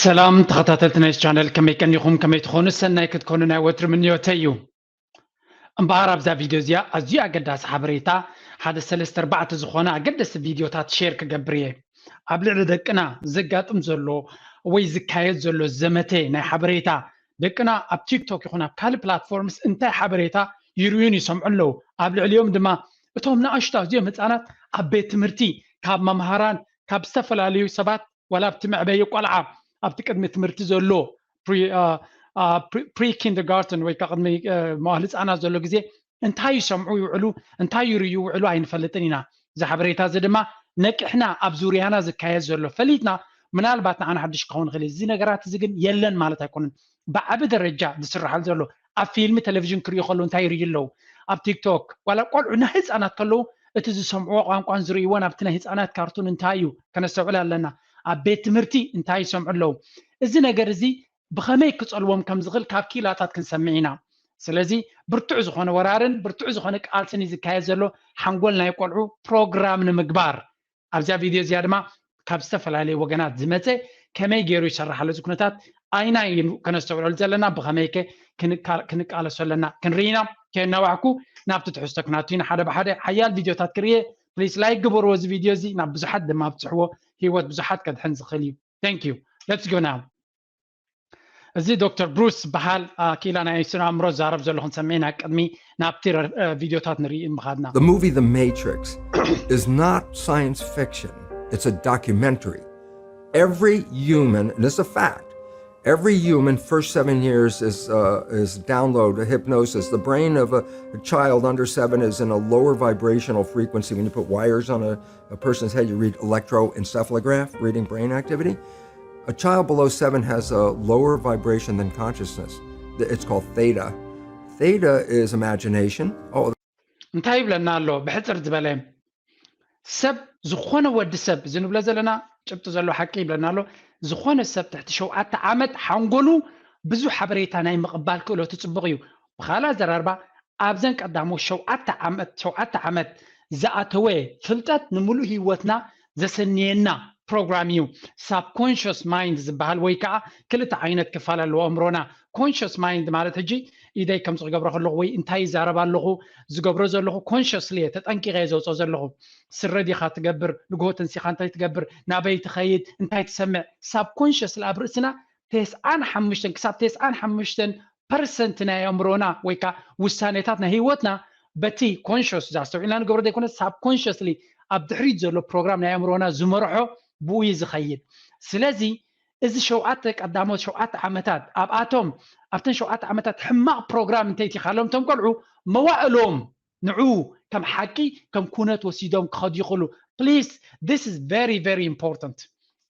ሰላም ተኸታተልቲ ናይ ቻነል፣ ከመይ ቀኒኹም? ከመይ ትኾኑ? ሰናይ ክትኮኑ ናይ ወትሪ ምንዮተይ እዩ። እምበኣር ኣብዛ ቪድዮ እዚኣ ኣዝዩ ኣገዳሲ ሓበሬታ፣ ሓደ ሰለስተ ኣርባዕተ ዝኾነ ኣገደስቲ ቪድዮታት ሼር ክገብር እየ። ኣብ ልዕሊ ደቅና ዘጋጥም ዘሎ ወይ ዝካየድ ዘሎ ዘመተ ናይ ሓበሬታ፣ ደቅና ኣብ ቲክቶክ ይኹን ኣብ ካልእ ፕላትፎርምስ እንታይ ሓበሬታ ይርእዩን ይሰምዑ ኣለዉ። ኣብ ልዕሊኦም ድማ እቶም ንኣሽቱ ኣዝዮም ህፃናት ኣብ ቤት ትምህርቲ ካብ መምሃራን ካብ ዝተፈላለዩ ሰባት ዋላ ኣብቲ መዕበዪ ቆልዓ ኣብቲ ቅድሚ ትምህርቲ ዘሎ ፕሪ ኪንደርጋርተን ወይ ከዓ ቅድሚ መዋል ህፃናት ዘሎ ግዜ እንታይ ይሰምዑ ይውዕሉ እንታይ ይርእዩ ይውዕሉ ኣይንፈልጥን ኢና። እዚ ሓበሬታ እዚ ድማ ነቂሕና ኣብ ዙርያና ዝካየድ ዘሎ ፈሊጥና ምናልባት ንዓና ሓድሽ ክኸውን ይኽእል እዩ። እዚ ነገራት እዚ ግን የለን ማለት ኣይኮነን። ብዓቢ ደረጃ ዝስራሓል ዘሎ ኣብ ፊልሚ ቴሌቪዥን ክርእዩ ከለዉ እንታይ ይርእዩ ኣለዉ? ኣብ ቲክቶክ ዋላ ቆልዑ ናይ ህፃናት ከለዉ እቲ ዝሰምዕዎ ቋንቋን ዝርእይዎን ኣብቲ ናይ ህፃናት ካርቱን እንታይ እዩ ከነስተውዕል ኣለና። ኣብ ቤት ትምህርቲ እንታይ ይሰምዑ ኣለዉ? እዚ ነገር እዚ ብኸመይ ክፀልዎም ከም ዝኽእል ካብ ክኢላታት ክንሰምዕ ኢና። ስለዚ ብርቱዕ ዝኾነ ወራርን ብርቱዕ ዝኾነ ቃልስን እዩ ዝካየድ ዘሎ ሓንጎል ናይ ቆልዑ ፕሮግራም ንምግባር። ኣብዚኣ ቪድዮ እዚኣ ድማ ካብ ዝተፈላለዩ ወገናት ዝመፀ ከመይ ገይሩ ይሰርሓሉ እዚ ኩነታት ኣይና እዩ ከነስተውዕለሉ ዘለና፣ ብኸመይ ከ ክንቃለሶ ኣለና ክንርኢ ኢና። ከየናዋሕኩ ናብቲ ትሕዝቶ ክናቱ ኢና። ሓደ ብሓደ ሓያል ቪድዮታት ክርእየ ፕሊስ ላይክ ግበርዎ። እዚ ቪድዮ እዚ ናብ ብዙሓት ድማ ኣብፅሕዎ፣ ህይወት ብዙሓት ከድሕን ዝኽእል እዩ። Thank you. Let's go now. እዚ ዶክተር ብሩስ ዝበሃል ክኢላ ናይ ስነ ኣእምሮ ዝዛረብ ዘሎ ክንሰምዕ ኢና ቅድሚ ናብቲ ቪድዮታት ንርኢ ምኻድና። The movie The Matrix is not science fiction. It's a documentary. Every human, and it's a fact, every human first seven years is uh, is download hypnosis. The brain of a, a child under seven is in a lower vibrational frequency. When you put wires on a, a person's head, you read electroencephalograph, reading brain activity. A child below seven has a lower vibration than consciousness. It's called theta. Theta is imagination. Oh, እንታይ ይብለና ኣሎ? ብሕፅር ዝበለ ሰብ ዝኾነ ወዲ ሰብ እዚ ንብሎ ዘለና ጭብጢ ዘሎ ሓቂ ይብለና ኣሎ። ዝኾነ ሰብ ትሕቲ ሸውዓተ ዓመት ሓንጎሉ ብዙሕ ሓበሬታ ናይ ምቕባል ክእለቱ ፅቡቕ እዩ። ብኻልእ ኣዘራርባ ኣብዘን ቀዳሞ ሸውዓተ ዓመት ሸውዓተ ዓመት ዝኣተወ ፍልጠት ንምሉእ ህይወትና ዘሰንየና ፕሮግራም እዩ። ሳብኮንሽስ ማይንድ ዝበሃል ወይ ከዓ ክልተ ዓይነት ክፋል ኣለዎ ኣእምሮና። ኮንሽስ ማይንድ ማለት ሕጂ ኢደይ ከምዚ ክገብሮ ከለኹ ወይ እንታይ ይዛረብ ኣለኹ ዝገብሮ ዘለኹ ኮንሽስሊ እየ ተጠንቂቐ እየ ዘውፅኦ ዘለኹ። ስረ ዲኻ ትገብር፣ ንግሆ ተንሲኻ እንታይ ትገብር፣ ናበይ ትኸይድ፣ እንታይ ትሰምዕ፣ ሳብኮንሽስሊ ኣብ ርእስና ተስዓን ሓሙሽተን ክሳብ ተስዓን ሓሙሽተን ፐርሰንት ናይ ኣእምሮና ወይ ከዓ ውሳኔታት ናይ ህይወትና በቲ ኮንሽስ እዛ ኣስተውዒልና ንገብሮ ዘይኮነ ሳብኮንሽስሊ ኣብ ድሕሪት ዘሎ ፕሮግራም ናይ ኣእምሮና ዝመርሖ ብኡ እዩ ዝኸይድ። ስለዚ እዚ ሸውዓተ ቀዳሞት ሸውዓተ ዓመታት ኣብኣቶም ኣብተን ሸውዓተ ዓመታት ሕማቕ ፕሮግራም እንተይቲኻሎም እቶም ቆልዑ መዋእሎም ንዑ ከም ሓቂ ከም ኩነት ወሲዶም ክኸዱ ይኽእሉ። Please, this is very very important.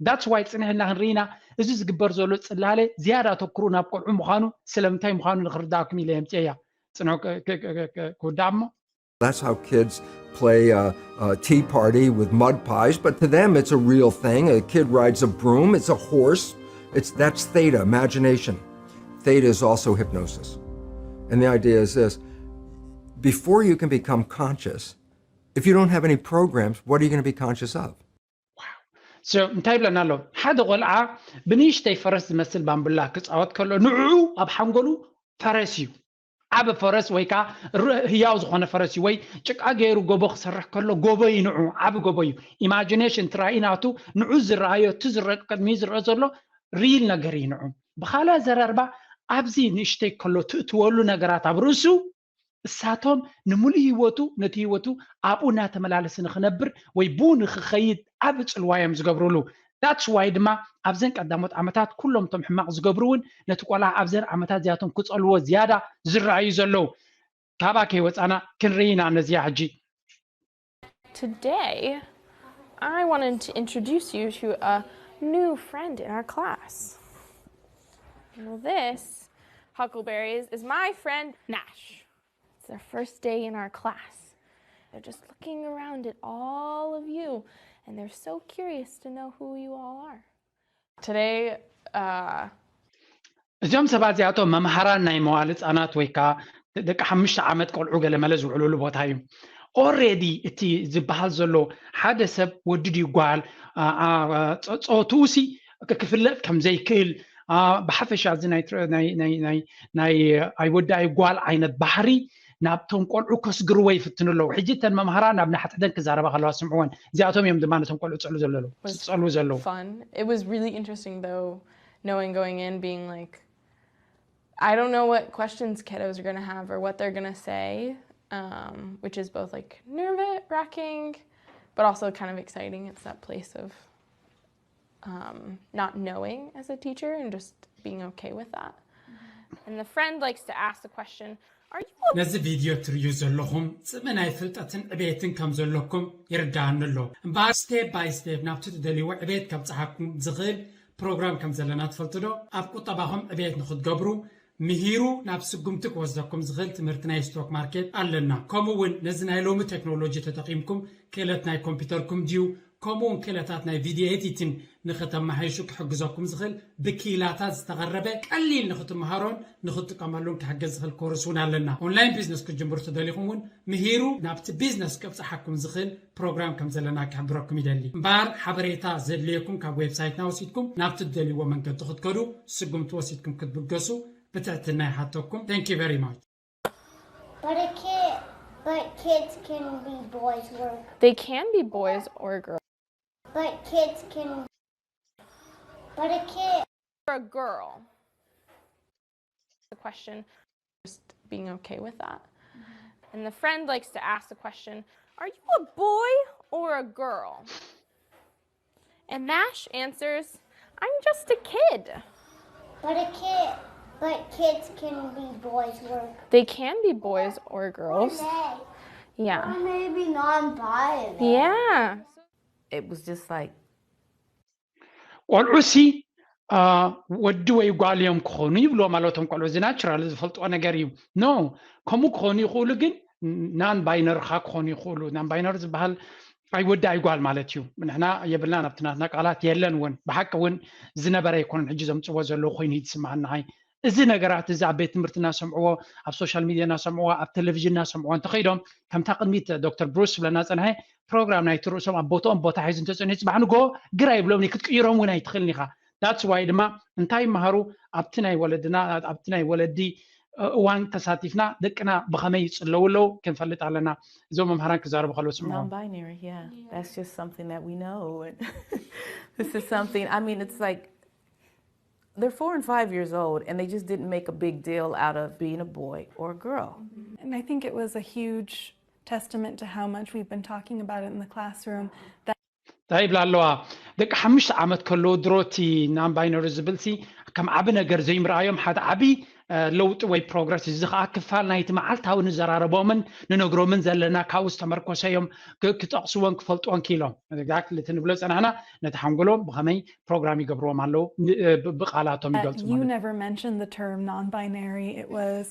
That's why ፅንሕልና ክንርኢና እዚ ዝግበር ዘሎ ፅላለ ዝያዳ ኣተኩሩ ናብ ቆልዑ ምዃኑ ስለምንታይ ምዃኑ ንክርዳእኩም ኢለ የምፅኤያ። ፅንሑ ክውዳእ እሞ That's how kids play a, a tea party with mud pies, but to them it's a real thing. A kid rides a broom, it's a horse. It's that's theta, imagination. Theta is also hypnosis. And the idea is this before you can become conscious, if you don't have any programs, what are you going to be conscious of? So እንታይ ይብለና ኣሎ? ሓደ ቆልዓ ብንእሽተይ ፈረስ ዝመስል ባምቡላ ክፃወት ከሎ ንዕኡ ኣብ ሓንጎሉ ፈረስ እዩ። ዓቢ ፈረስ ወይ ከዓ ህያው ዝኾነ ፈረስ እዩ። ወይ ጭቃ ገይሩ ጎቦ ክሰርሕ ከሎ ጎቦ እዩ ንዑ፣ ዓቢ ጎቦ እዩ። ኢማጂኔሽን ትራኢ ናቱ ንዑ ዝረኣዮ እቲ ዝረአ ቅድሚ ዝረአ ዘሎ ሪል ነገር እዩ ንዑ። ብኻልእ ኣዘራርባ ኣብዚ ንእሽተይ ከሎ ትእትወሉ ነገራት ኣብ ርእሱ እሳቶም ንምሉእ ህይወቱ ነቲ ህይወቱ ኣብኡ እናተመላለሰ ንክነብር ወይ ብኡ ንክኸይድ ዓቢ ፅልዋ እዮም ዝገብርሉ። That's why ድማ ኣብዘን ቀዳሞት ዓመታት ኩሎም እቶም ሕማቕ ዝገብሩ እውን ነቲ ቆልዓ ኣብዘን ዓመታት እዚኣቶም ክፀልዎ ዝያዳ ዝረኣዩ ዘለዉ። ካብኣ ከይወፃና ክንርኢ ኢና ነዚኣ ሕጂ። Today, I wanted to introduce you to a new friend in our class. Well, this, Huckleberries, is my friend Nash. It's their first day in our class. They're just looking around at all of you, and they're so curious to know who you all are. Today, uh, እዚኦም ሰባት እዚኣቶም መምሃራን ናይ መዋል ህፃናት ወይ ከዓ ደቂ ሓሙሽተ ዓመት ቆልዑ ገለመለ ዝውዕሉሉ ቦታ እዩ። ኦሬዲ እቲ ዝበሃል ዘሎ ሓደ ሰብ ወዲ ድዩ ጓል ፆትኡሲ ክፍለጥ ከም ዘይክእል፣ ብሓፈሻ እዚ ናይ ኣይወዲ ኣይጓል ዓይነት ባህሪ ናብቶም ቆልዑ ከስግርዎ ይፍትኑ ኣለዉ። ሕጂ እተን መምሃራ ናብ ናሕትሕተን ክዛረባ ከለዋ ስምዕወን። እዚኣቶም እዮም ድማ ነቶም ቆልዑ ዝጸሉ ዘለዉ። It was really interesting though, knowing going in, being like, I don't know what questions kiddos are going to have or what they're going to say, um, which is both like nerve wracking, but also kind of exciting. It's that place of um, not knowing as a teacher and just being okay with that. And the friend likes to ask the question, are you a ነዚ ቪድዮ ትርእዩ ዘለኹም ጽምእ ናይ ፍልጠትን ዕቤትን ከም ዘለኩም ይርዳኣኒ ኣሎ። እምበኣር step by step ናብቲ ትደልይዎ ዕቤት ከብጽሓኩም ዝኽእል ፕሮግራም ከም ዘለና ትፈልጡ ዶ? ኣብ ቁጠባኹም ዕቤት ንኽትገብሩ ምሂሩ ናብ ስጉምቲ ክወስደኩም ዝኽእል ትምህርቲ ናይ ስቶክ ማርኬት ኣለና። ከምኡ እውን ነዚ ናይ ሎሚ ቴክኖሎጂ ተጠቒምኩም ክእለት ናይ ኮምፒውተርኩም ድዩ ከምኡ እውን ክእለታት ናይ ቪድዮ ኤዲቲን ንኽተመሓይሹ ክሕግዘኩም ዝኽእል ብክኢላታት ዝተቐረበ ቀሊል ንኽትመሃሮን ንኽትጥቀመሉን ክሕግዝ ዝኽእል ኮርስ እውን ኣለና። ኦንላይን ቢዝነስ ክትጅምሩ ተደሊኹም እውን ምሂሩ ናብቲ ቢዝነስ ከብፅሓኩም ዝኽእል ፕሮግራም ከም ዘለና ክሕብረኩም ይደሊ። እምበኣር ሓበሬታ ዘድልየኩም ካብ ዌብሳይትና ወሲድኩም ናብቲ ትደልይዎ መንገዲ ክትከዱ ስጉምቲ ወሲድኩም ክትብገሱ ብትሕትና ይሓተኩም። Thank you very much. But it can't. But kids can be boys or. They can be boys or girls. But kids can. But it can't. Or a girl. The question, just being okay with that. And the friend likes to ask the question, are you a boy or a girl? And Nash answers, I'm just a kid. But a kid, but kids can be boys or. They can be boys or girls. Yeah. Or maybe non-binary. Yeah. It was just like ቆልዑ ሲ ወዲ ወይ ጓል እዮም ክኾኑ ይብልዎም ኣለዉ። እቶም ቆልዑ እዚ ናቹራል ዝፈልጥዎ ነገር እዩ። ኖ ከምኡ ክኾኑ ይኽእሉ፣ ግን ናን ባይነሪ ኻ ክኾኑ ይኽእሉ። ናን ባይነሪ ዝበሃል ኣይ ወዲ ኣይ ጓል ማለት እዩ። ንሕና የብልናን ኣብቲ ናትና ቃላት የለን እውን። ብሓቂ እውን ዝነበረ ኣይኮነን ሕጂ ዘምፅዎ ዘለዉ ኮይኑ እዩ ዝስምዓኒ ንዓይ። እዚ ነገራት እዚ ኣብ ቤት ትምህርቲ እናሰምዕዎ፣ ኣብ ሶሻል ሚድያ እናሰምዕዎ፣ ኣብ ቴሌቪዥን እናሰምዕዎ እንተኸይዶም ከምታ ቅድሚት ዶክተር ብሩስ ዝብለና ዝፀንሐ ፕሮግራም ናይቲ ርእሶም ኣብ ቦትኦም ቦታ ሒዙ እንተፀኒሑ ፅባሕ ንግሆ ግራ ይብሎም እዩ። ክትቅይሮም እውን ኣይትኽእልን ኢኻ። That's why ድማ እንታይ ይመሃሩ ኣብቲ ናይ ወለድና ኣብቲ ናይ ወለዲ እዋን ተሳቲፍና ደቅና ብኸመይ ይፅለዉ ኣለዉ ክንፈልጥ ኣለና። እዞም መምሃራን ክዛረቡ ከለዉ ስምዖም። Non-binary, yeah. That's just something that we know. And this is something, I mean, it's like they're four and five years old and they just didn't make a big deal out of being a boy or a girl. And I think it was a huge testament to how much we've been talking about it in the classroom. That እንታይ ይብላ ኣለዋ? ደቂ ሓሙሽተ ዓመት ከለዉ ድሮ እቲ ናን ባይነሪ ዝብል ሲ ከም ዓቢ ነገር ዘይምርኣዮም ሓደ ዓቢ ለውጢ ወይ ፕሮግረስ። እዚ ከዓ ክፋል ናይቲ መዓልታዊ ንዘራረቦምን ንነግሮምን ዘለና ካብኡ ዝተመርኮሰ እዮም ክጠቕስዎን ክፈልጥዎን ክኢሎም። Exactly እቲ ንብሎ ዝፀናሕና ነቲ ሓንጎሎም ብኸመይ ፕሮግራም ይገብርዎም ኣለዉ፣ ብቃላቶም ይገልፁ You never mentioned the term non-binary. It was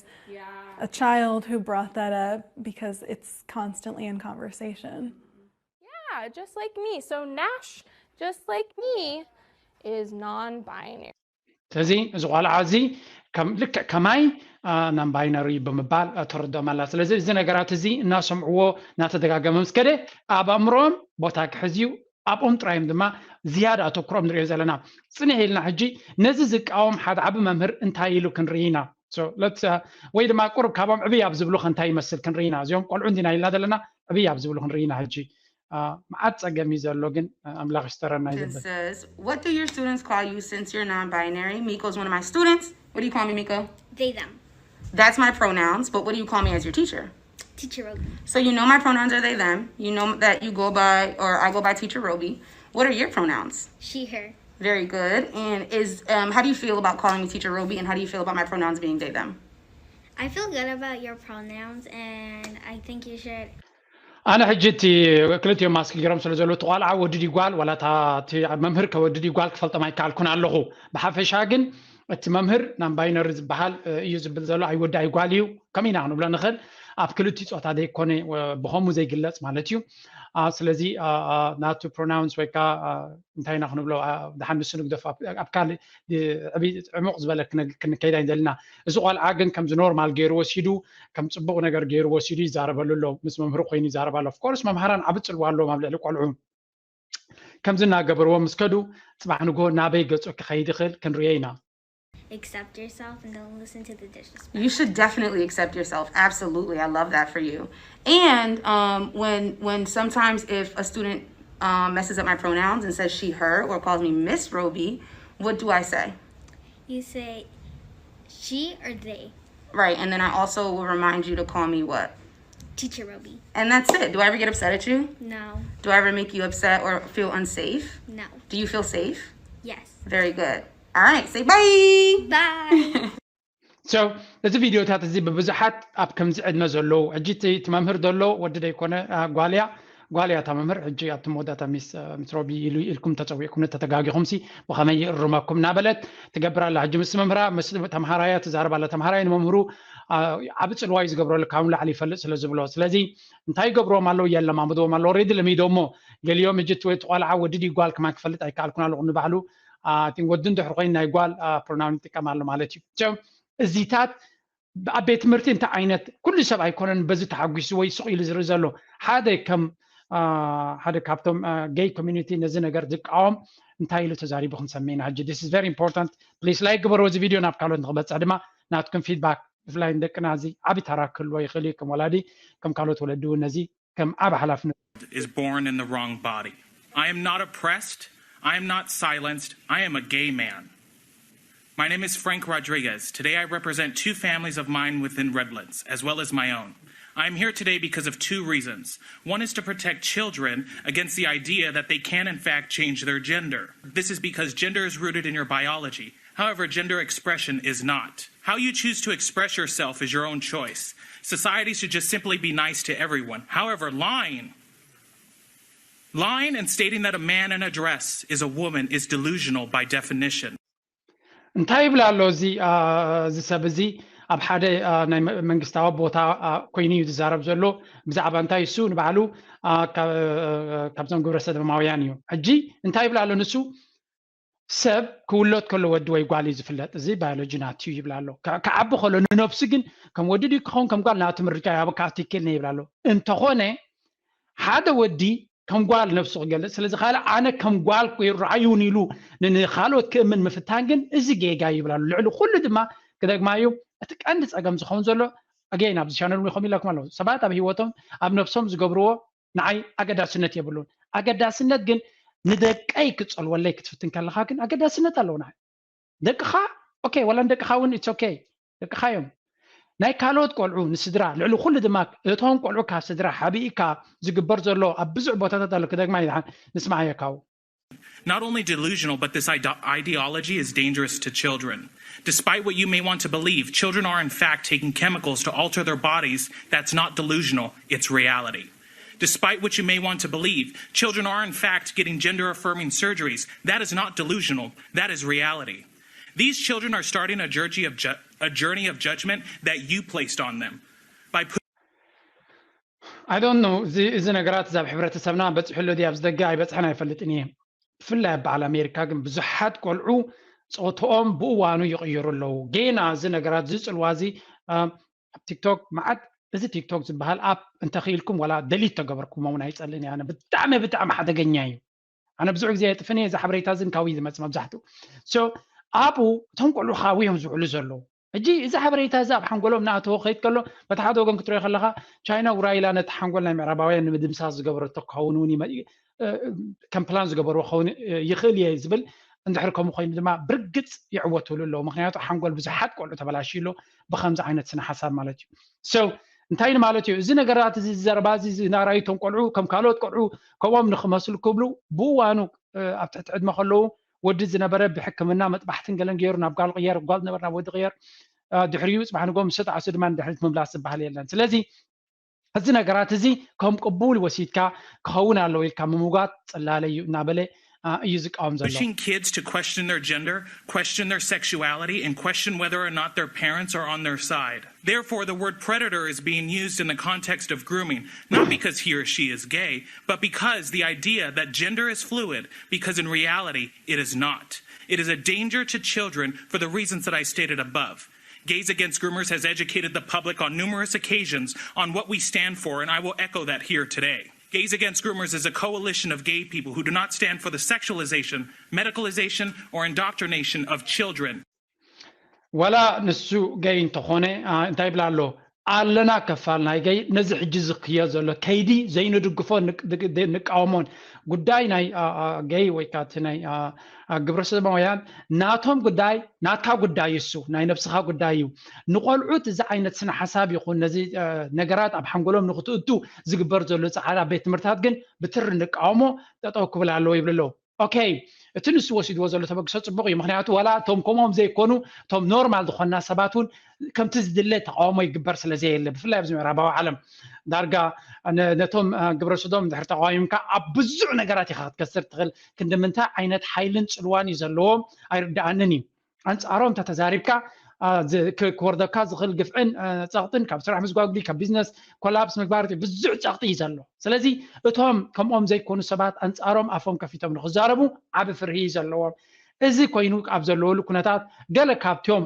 a child who brought that up because it's constantly in conversation. Yeah, just like me. So Nash, just like me, is non-binary. ስለዚ እዚ ቆልዓ እዚ ልክዕ ከማይ ናን ባይነሪ ብምባል ተረድኦም ኣላ። ስለዚ እዚ ነገራት እዚ እናሰምዕዎ እናተደጋገመ ምስ ከደ ኣብ ኣእምሮኦም ቦታ ክሕዝ እዩ። ኣብኦም ጥራዮም ድማ ዝያዳ ኣተኩሮም ንሪኦ ዘለና። ፅንሕ ኢልና ሕጂ ነዚ ዝቃወም ሓደ ዓቢ መምህር እንታይ ኢሉ ክንርኢ ኢና። ወይ ድማ ቁሩብ ካባም ዕብይ ኣብ ዝብሉ ከ እንታይ ይመስል ክንርኢ ኢና። እዚኦም ቆልዑ እንዲና ኢልና ዘለና ዕብይ ኣብ ዝብሉ ክንርኢ ኢና። ሕጂ መዓት ፀገም እዩ ዘሎ፣ ግን ኣምላኽ ይስተረና እዩ ዘብል። What do your students call you since you're non-binary? Miko is one of my students. What do you call me, Miko? They them. That's my pronouns, but what do you call me as your teacher? Teacher Rogan. So you know my pronouns are they them. You know that you go by, or I go by Teacher Roby. What are your pronouns? She her. Very good. And is um, how do you feel about calling me Teacher Roby, and how do you feel about my pronouns being they them? I feel good about your pronouns, and I think you should. ኣነ ሕጂ እቲ ክልቲኦም ማስክ ገይሮም ስለ ዘለዉ እቲ ቆልዓ ወዲ ድዩ ጓል ዋላ እቲ መምህር ከ ወዲ ድዩ ጓል ክፈልጦም ኣይከኣልኩን ኣለኹ። ብሓፈሻ ግን እቲ መምህር ናን ባይነሪ ዝበሃል እዩ ዝብል ዘሎ ኣይወዲ ኣይጓል እዩ ከም ኢና ክንብሎ ንኽእል። ኣብ ክልቲ ፆታ ዘይኮነ ብኸምኡ ዘይግለፅ ማለት እዩ። ስለዚ ናቱ ፕሮናውንስ ወይ ከዓ እንታይ ኢና ክንብሎ፣ ደሓን ንሱ ንግደፎ፣ ኣብ ካልእ ዕሙቕ ዝበለ ክንከይድ ኣይንደልና። እዚ ቆልዓ ግን ከምዚ ኖርማል ገይሩ ወሲዱ ከም ፅቡቕ ነገር ገይሩ ወሲዱ ይዛረበሉ ኣሎ። ምስ መምህሩ ኮይኑ ይዛረብ ኣሎ። ኦፍኮርስ መምሃራን ዓቢ ፅልዋ ኣለዎም ኣብ ልዕሊ ቆልዑ። ከምዚ እናገበርዎ ምስ ከዱ፣ ጽባሕ ንግሆ ናበይ ገጹ ክኸይድ ይኽእል ክንርእዮ ኢና። Accept yourself and don't listen to the disrespect. You should definitely accept yourself. Absolutely. I love that for you. And um, when when sometimes if a student um, messes up my pronouns and says she, her, or calls me Miss Roby, what do I say? You say she or they. Right. And then I also will remind you to call me what? Teacher Roby. And that's it. Do I ever get upset at you? No. Do I ever make you upset or feel unsafe? No. Do you feel safe? Yes. Very good. All right. Say bye. Bye. So እዚ ቪዲዮታት እዚ ብብዙሓት ኣብ ከምዚ ዕድመ ዘለዉ፣ ሕጂ እቲ እቲ መምህር ዘሎ ወዲ ደይኮነ፣ አ፣ ጓል እያ። ጓል እያ እታ መምህር። ሕጂ ኣብቲ መወዳእታ ሚስ፣ አ፣ ሚስ ሮቢ ኢሉ ኢልኩም ተጸዊዕኩም ተተጋጊኹም ሲ ብኸመይ ይእርመኩም እናበለት ትገብር ኣላ። ሕጂ ምስ መምህራ፣ ምስ ተምሃራያ ትዛረብ ኣላ። ተምሃራይ ንመምህሩ፣ አ፣ ዓቢ ጽልዋ እዩ ዝገብረሉ፣ ካብ ንላዕሊ ይፈልጥ ስለ ዝብሎ። ስለዚ እንታይ ይገብርዎም ኣለዉ? የለማምድዎም ኣለዉ። ኦልሬዲ ለሚዶሞ። ገሊኦም ሕጂ እቲ፣ እቲ ቆልዓ ወዲ ድዩ ጓል ከማን ክፈልጥ ኣይከኣልኩን ኣለኹ ንባዕሉ። አ፣ I think ወዲ እንድሕር ኮይኑ ናይ ጓል፣ አ፣ ፕሮናውን ይጥቀም ኣሎ ማለት እዩ። So እዚታት ኣብ ቤት ትምህርቲ እንታይ ዓይነት፣ ኩሉ ሰብ ኣይኮነን በዚ ተሓጒሱ ወይ ስቕ ኢሉ ዝርኢ ዘሎ። ሓደ ከም፣ አ፣ ሓደ ካብቶም፣ አ፣ ጌይ ኮሚኒቲ ነዚ ነገር ዝቃወም እንታይ ኢሉ ተዛሪቡ ክንሰምዕ ኢና። ሕጂ this is very important. ፕሊስ ላይክ ግበርዎ። እዚ ቪድዮ ናብ ካልኦት ንክበፅሕ ድማ ናትኩም ፊድባክ፣ ብፍላይ ንደቅና እዚ ዓቢ ተራ ክህልዎ ይኽእል እዩ። ከም ወላዲ፣ ከም ካልኦት ወለዲ እውን ነዚ ከም ዓቢ ሓላፍነት Is born in the wrong body. I am not oppressed. I am not silenced. I am a gay man. My name is Frank Rodriguez. Today I represent two families of mine within Redlands, as well as my own. I am here today because of two reasons. One is to protect children against the idea that they can, in fact, change their gender. This is because gender is rooted in your biology. However, gender expression is not. How you choose to express yourself is your own choice. Society should just simply be nice to everyone. However, lying, lying and stating that a man in a dress is a woman is delusional by definition. እንታይ ይብል ኣሎ እዚ፣ አ፣ እዚ ሰብ እዚ? ኣብ ሓደ፣ አ፣ ናይ መ-፣ መንግስታዊ ቦታ፣ አ፣ ኮይኑ እዩ ዝዛረብ ዘሎ። ብዛዕባ እንታይ? እሱ ንባዕሉ፣ አ፣ ካብ፣ ካብዞም ግብረ ሰዶማውያን እዩ። ሕጂ እንታይ ይብል ኣሎ ንሱ? ሰብ ክውለድ ከሎ ወዲ ወይ ጓል እዩ ዝፍለጥ፣ እዚ ባዮሎጂ ናቱ ይብል ኣሎ። ካ-፣ ክዓቢ ከሎ ንነብሱ ግን ከም ወዲ ድዩ ክኸውን ከም ጓል ናቱ ምርጫ እዩ፣ ኣብ ካቲክል ይብል ኣሎ። እንተኾነ ሓደ ወዲ ከም ጓል ነብሱ ክገልጽ ስለ ዝኽኣለ፣ ኣነ ከም ጓል ይረኣዩን ኢሉ ን-፣ ንኻልኦት ክእምን ምፍታን ግን እዚ ጌጋ እዩ ይብል ኣሎ። ልዕሊ ኩሉ ድማ ክደግማ እዩ፣ እቲ ቀንዲ ጸገም ዝኸውን ዘሎ፣ ኣገይን ኣብዚ ቻነል እውን ከምኡ ኢለኩም ኣለዉ። ሰባት ኣብ ህይወቶም ኣብ ነብሶም ዝገብርዎ ንዓይ ኣገዳስነት የብሉን። ኣገዳስነት ግን ንደቀይ ክጸልወለይ ክትፍትን ከለኻ ግን ኣገዳስነት ኣለዎ ንዓይ። ደቅኻ፣ ኦኬ፣ ወላ ንደቅኻ እውን it's okay። ደቅኻ እዮም። ናይ ካልኦት ቆልዑ ንስድራ፣ ልዕሊ ኩሉ ድማ እቶም ቆልዑ ካብ ስድራ ሓቢእካ ዝግበር ዘሎ ኣብ ብዙሕ ቦታታት ኣሎ። ክደግማ ይድሓን ንስማዓዮ ካብኡ። Not only delusional, but this ide- ideology is dangerous to children. Despite what you may want to believe, children are in fact taking chemicals to alter their bodies. That's not delusional, it's reality. Despite what you may want to believe, children are in fact getting gender affirming surgeries. That is not delusional, that is reality. These children are starting a journey of, ju- a journey of judgment that you placed on them by putting I don't know፣ እዚ፣ እዚ ነገራት እዚ ኣብ ሕብረተሰብና በፂሑ ኣሎ ድዩ ኣብዚ ደገ ኣይበፅሐን ኣይፈልጥን እየ። ብፍላይ ኣብ በዓል ኣሜሪካ ግን ብዙሓት ቆልዑ ፆትኦም ብእዋኑ ይቕይሩ ኣለዉ። ጌና እዚ ነገራት፣ እዚ ፅልዋ እዚ፣ አ፣ ኣብ ቲክቶክ መዓት፣ እዚ ቲክቶክ ዝበሃል ኣፕ እንተኽኢልኩም ዋላ ደሊት ተገበርኩሞ እውን ኣይፀልእን እየ። ኣነ ብጣዕሚ፣ ብጣዕሚ ሓደገኛ እዩ። ኣነ ብዙሕ ግዜ የጥፍን እየ፣ እዚ ሓበሬታ እዚ ካብኡ እዩ ዝመፅእ መብዛሕትኡ። So ኣብኡ እቶም ቆልዑ ካብኡ እዮም ዝውዕሉ ዘለዉ። ሕጂ እዚ ሓበሬታ እዚ ኣብ ሓንጎሎም እናኣተወ ክኸይድ ከሎ፣ በቲ ሓደ ወገን ክትሪኦ ከለኻ፣ ቻይና ውራይ ኢላ ነቲ ሓንጎል ናይ ምዕራባውያን ንምድምሳስ ዝገበረቶ ክኸውን እውን ይመ-፣ እ፣ ከም ፕላን ዝገበርዎ ክኸውን፣ እ፣ ይኽእል እየ ዝብል። እንድሕር ከምኡ ኮይኑ ድማ ብርግጽ ይዕወትሉ ኣለዉ። ምኽንያቱ ሓንጎል ብዙሓት ቆልዑ ተበላሽዩ ኣሎ ብኸምዚ ዓይነት ስነ ሓሳብ ማለት እዩ። So እንታይ ማለት እዩ? እዚ ነገራት እዚ፣ ዘረባ እዚ፣ እዚ ናራይቶም ቆልዑ ከም ካልኦት ቆልዑ ከምኦም ንኽመስሉ ክብሉ ብእዋኑ፣ እ፣ ኣብ ትሕቲ ዕድመ ከለዉ ወዲ ዝነበረ ብሕክምና መጥባሕትን ገለን ገይሩ ናብ ጓል ቅየር፣ ጓል ዝነበረ ናብ ወዲ ቅየር፣ እ፣ ድሕሪኡ ጽባሕ ንግሆ ምስ ተጣዕሱ ድማ ንድሕሪት ምምላስ ዝበሃል የለን። ስለዚ እዚ ነገራት እዚ ከም ቅቡል ወሲድካ ክኸውን ኣለዎ ኢልካ ምምጓት ጽላለ እዩ እናበለ፣ እ፣ እዩ ዝቃወም ዘሎ። Pushing kids to question their gender, question their sexuality, and question whether or not their parents are on their side. Therefore, the word predator is being used in the context of grooming, not because he or she is gay, but because the idea that gender is fluid, because in reality, it is not. It is a danger to children for the reasons that I stated above. Gays Against Groomers has educated the public on numerous occasions on what we stand for, and I will echo that here today. Gays Against Groomers is a coalition of gay people who do not stand for the sexualization, medicalization, or indoctrination of children. ዋላ ንሱ ገይ እንተኾነ እንታይ ይብላ ኣሎ? ኣለና ከፋል ናይ ገይ ነዚ ሕጂ ዝክዮ ዘሎ ከይዲ ዘይንድግፎ ንቃወሞን። ጉዳይ ናይ ገይ ወይ ከዓ ናይ ግብረ ሰዶማውያን ናቶም ጉዳይ ናትካ ጉዳይ እሱ ናይ ነብስኻ ጉዳይ እዩ። ንቆልዑት እዚ ዓይነት ስነ ሓሳብ ይኹን ነዚ ነገራት ኣብ ሓንጎሎም ንክትእቱ ዝግበር ዘሎ ፃዕዳ ቤት ትምህርታት ግን ብትሪ ንቃወሞ፣ ጠጠው ክብል ኣለዎ ይብል ኣለዉ። ኦኬ፣ እቲ ንሱ ወሲድዎ ዘሎ ተበግሶ ፅቡቅ እዩ። ምክንያቱ ዋላ እቶም ከምኦም ዘይኮኑ እቶም ኖርማል ዝኮና ሰባት እውን ከምቲ ዝድለ ተቃውሞ ይግበር ስለዘየለ ብፍላይ ኣብዚ ምዕራባዊ ዓለም ዳርጋ ነቶም ግብረ ሰዶም ድሕር ተቃዋሚምካ ኣብ ብዙሕ ነገራት ኢካ ክትከስር ትኽእል። ክንዲ ምንታይ ዓይነት ሓይልን ፅልዋን እዩ ዘለዎም ኣይርድኣንን እዩ። ኣንፃሮም እንተተዛሪብካ ክወርደካ ዝኽእል ግፍዕን ፀቕጥን ካብ ስራሕ ምስጓጉሊ ካብ ቢዝነስ ኮላፕስ ምግባር ብዙሕ ፀቕጢ እዩ ዘሎ። ስለዚ እቶም ከምኦም ዘይኮኑ ሰባት ኣንፃሮም ኣፎም ከፊቶም ንክዛረቡ ዓብ ፍርሂ እዩ ዘለዎም። እዚ ኮይኑ ኣብ ዘለወሉ ኩነታት ገለ ካብቲኦም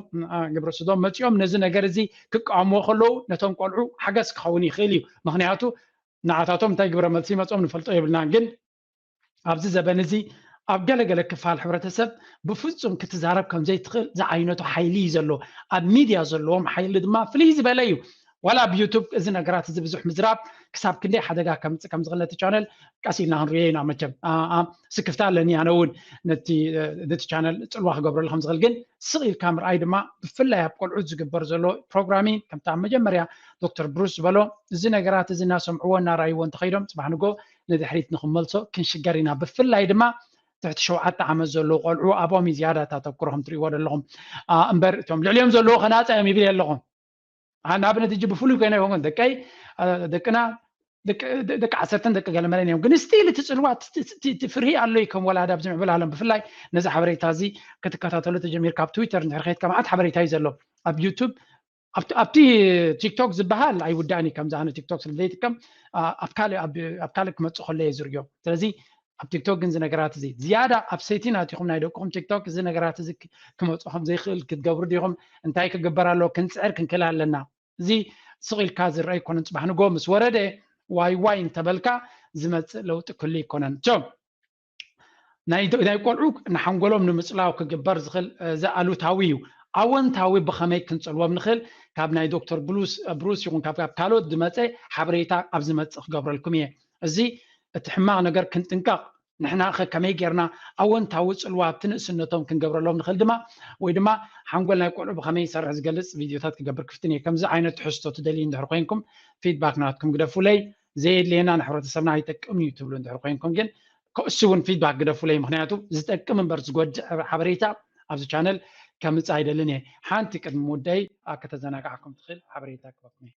ግብረ ሰዶም መፂኦም ነዚ ነገር እዚ ክቃወምዎ ከለዉ ነቶም ቆልዑ ሓገዝ ክኸውን ይኽእል እዩ። ምክንያቱ ንዓታቶም እንታይ ግብረ መልሲ ይመፅኦም ንፈልጦ የብልናን። ግን ኣብዚ ዘበን እዚ ኣብ ገለገለ ክፋል ሕብረተሰብ ብፍፁም ክትዛረብ ከም ዘይትኽእል ዝዓይነቱ ሓይሊ እዩ ዘሎ። ኣብ ሚድያ ዘለዎም ሓይሊ ድማ ፍልይ ዝበለ እዩ። ዋላ ኣብ ዩቱብ እዚ ነገራት እዚ ብዙሕ ምዝራብ ክሳብ ክንደይ ሓደጋ ከምፅእ ከም ዝኽእል ነቲ ቻነል ቀስ ኢልና ክንሪኦ ኢና። መቸም ስክፍታ ኣለኒ ኣነ እውን ነቲ ቻነል ፅልዋ ክገብረሉ ከም ዝኽእል። ግን ስቕ ኢልካ ምርኣይ ድማ ብፍላይ ኣብ ቆልዑት ዝግበር ዘሎ ፕሮግራሚንግ ከምቲ ኣብ መጀመርያ ዶክተር ብሩስ ዝበሎ እዚ ነገራት እዚ እናሰምዕዎ እናረኣይዎ እንተኸይዶም ፅባሕ ንጎ ንድሕሪት ንክመልሶ ክንሽገር ኢና። ብፍላይ ድማ ትሕቲ ሸውዓተ ዓመት ዘለዉ ቆልዑ ኣብኦም እዩ ዝያዳ እተተኩሮ ከም ትሪእዎ ዘለኹም። እምበር እቶም ልዕሊኦም ዘለዉ ከናፀ እዮም ይብል ኣለኹም። ንኣብነት እጂ ብፍሉይ ኮይነ ይኸውን ደቀይ ደቅና ደቂ ዓሰርተን ደቂ ገለመለን እዮም። ግን ስቲል እቲ ፅልዋ ፍርሂ ኣሎ እዩ ከም ወላዲ ኣብዚ ምዕብል ዓለም ብፍላይ ነዚ ሓበሬታ እዚ ክትከታተሉ ተጀሚርካ ኣብ ትዊተር እንድሕር ከይድካ መዓት ሓበሬታ እዩ ዘሎ ኣብ ዩቱብ ኣብቲ ቲክቶክ ዝበሃል ኣይውዳእን እዩ። ከምዚ ኣነ ቲክቶክ ስለ ዘይጥቀም ኣብ ካልእ ክመፅእ ከሎ እየ ዝርዮ። ስለዚ ኣብ ቲክቶክ ግን እዚ ነገራት እዚ ዝያዳ ኣብ ሰይቲን ኣቲኹም ናይ ደቅኹም ቲክቶክ እዚ ነገራት እዚ ክመፁ ከም ዘይክእል ክትገብሩ ዲኹም? እንታይ ክግበር ኣለዎ? ክንፅዕር ክንክእል ኣለና። እዚ ስቕ ኢልካ ዝረአ ኣይኮነን። ፅባሕ ንጎ ምስ ወረደ ዋይ ዋይ እንተበልካ ዝመፅእ ለውጢ ክህሉ ኣይኮነን። ሶ ናይ ናይ ቆልዑ ንሓንጎሎም ንምፅላው ክግበር ዝኽእል እዚ ኣሉታዊ እዩ። ኣወንታዊ ብኸመይ ክንፅልዎም ንኽእል? ካብ ናይ ዶክተር ብሉስ ብሩስ ይኹን ካብ ካልኦት ዝመፀ ሓበሬታ ኣብ ዝመፅእ ክገብረልኩም እየ። እዚ እቲ ሕማቕ ነገር ክንጥንቀቕ ንሕና ከ ከመይ ጌርና ኣወንታዊ ፅልዋ ኣብቲ ንእስነቶም ክንገብረሎም ንኽእል ድማ ወይ ድማ ሓንጎል ናይ ቆልዑ ብኸመይ ይሰርሕ ዝገልፅ ቪድዮታት ክገብር ክፍትን እየ። ከምዚ ዓይነት ትሕዝቶ ትደልዩ እንድሕር ኮይንኩም ፊድባክ ናትኩም ግደፉለይ። ዘየድልየና ንሕብረተሰብና ኣይጠቅም እዩ ትብሉ እንድሕር ኮይንኩም ግን ከእሱ እውን ፊድባክ ግደፉለይ። ምክንያቱ ዝጠቅም እምበር ዝጎድእ ሓበሬታ ኣብዚ ቻነል ከምፅእ ኣይደልን እየ። ሓንቲ ቅድሚ ምውደይ ከተዘናጋዕኩም ትኽእል ሓበሬታ ክበኩም እየ።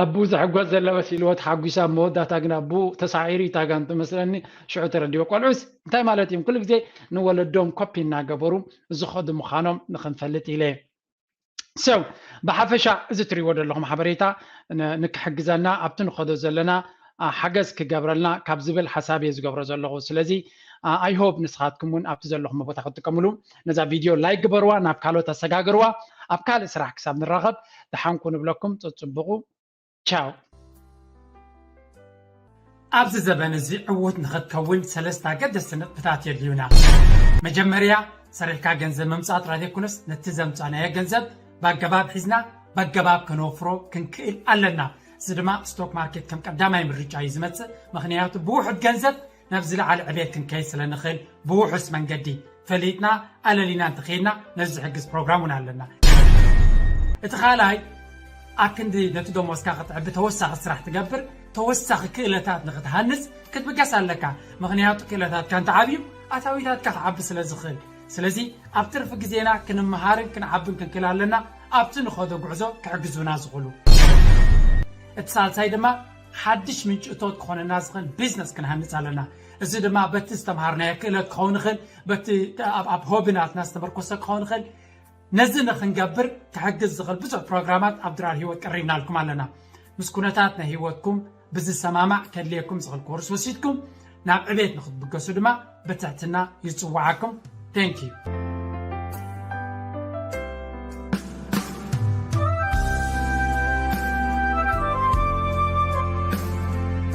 ኣቡ ዝሕጎስ ዘለ መሲልዎ ተሓጒሱ ኣብ መወዳእታ ግን ኣቡ ተሳዒሩ እዩ ታጋን ትመስለኒ። ሽዑ ተረዲኦ። ቆልዑስ እንታይ ማለት እዮም? ኩሉ ግዜ ንወለዶም ኮፒ እናገበሩ ዝኸዱ ምዃኖም ንኽንፈልጥ ኢለ። So ብሓፈሻ እዚ ትሪእዎ ዘለኹም ሓበሬታ ንክሕግዘና ኣብቲ ንኸዶ ዘለና ሓገዝ ክገብረልና ካብ ዝብል ሓሳብ እየ ዝገብሮ ዘለኹ። ስለዚ I hope ንስኻትኩም እውን ኣብቲ ዘለኹም ቦታ ክትጥቀምሉ ነዛ ቪድዮ ላይክ ግበርዋ፣ ናብ ካልኦት ኣሰጋግርዋ። ኣብ ካልእ ስራሕ ክሳብ ንራኸብ ደሓንኩ ንብለኩም። ፀፅብቑ። ቻው። ኣብዚ ዘበን እዚ ዕዉት ንኽትከውን ሰለስተ ኣገደስቲ ነጥብታት የድልዩና። መጀመርያ ሰሪሕካ ገንዘብ ምምፃእ ጥራይ ዘይኮነስ ነቲ ዘምፃእናዮ ገንዘብ ብኣገባብ ሒዝና ብኣገባብ ከነወፍሮ ክንክእል ኣለና። እዚ ድማ ስቶክ ማርኬት ከም ቀዳማይ ምርጫ እዩ ዝመፅእ። ምኽንያቱ ብውሑድ ገንዘብ ናብ ዝለዓለ ዕቤት ክንከይድ ስለ ንኽእል ብውሑስ መንገዲ ፈሊጥና ኣለሊና እንተኸይድና ነዚ ዝሕግዝ ፕሮግራም እውን ኣለና። እቲ ካልኣይ ኣብ ክንዲ ነቲ ደሞዝካ ክትዕቢ ተወሳኺ ስራሕ ትገብር ተወሳኺ ክእለታት ንክትሃንፅ ክትብገስ ኣለካ። ምኽንያቱ ክእለታትካ እንተዓብዩ ኣታዊታትካ ክዓቢ ስለ ዝኽእል። ስለዚ ኣብ ትርፊ ግዜና ክንመሃርን ክንዓብን ክንክእል ኣለና ኣብቲ ንኸዶ ጉዕዞ ክሕግዙና ዝኽእሉ። እቲ ሳልሳይ ድማ ሓድሽ ምንጭ እቶት ክኾነና ዝኽእል ቢዝነስ ክንሃንፅ ኣለና። እዚ ድማ በቲ ዝተምሃርናዮ ክእለት ክኸውን ይኽእል፣ በቲ ኣብ ሆቢ ናትና ዝተመርኮሰ ክኸውን ይኽእል። ነዚ ንክንገብር ክሕግዝ ዝኽእል ብዙሕ ፕሮግራማት ኣብ ድራር ህይወት ቀሪብናልኩም ኣለና። ምስ ኩነታት ናይ ህይወትኩም ብዝሰማማዕ ከድልየኩም ዝኽእል ኮርስ ወሲድኩም ናብ ዕቤት ንክትብገሱ ድማ ብትሕትና ይፅዋዓኩም። Thank you።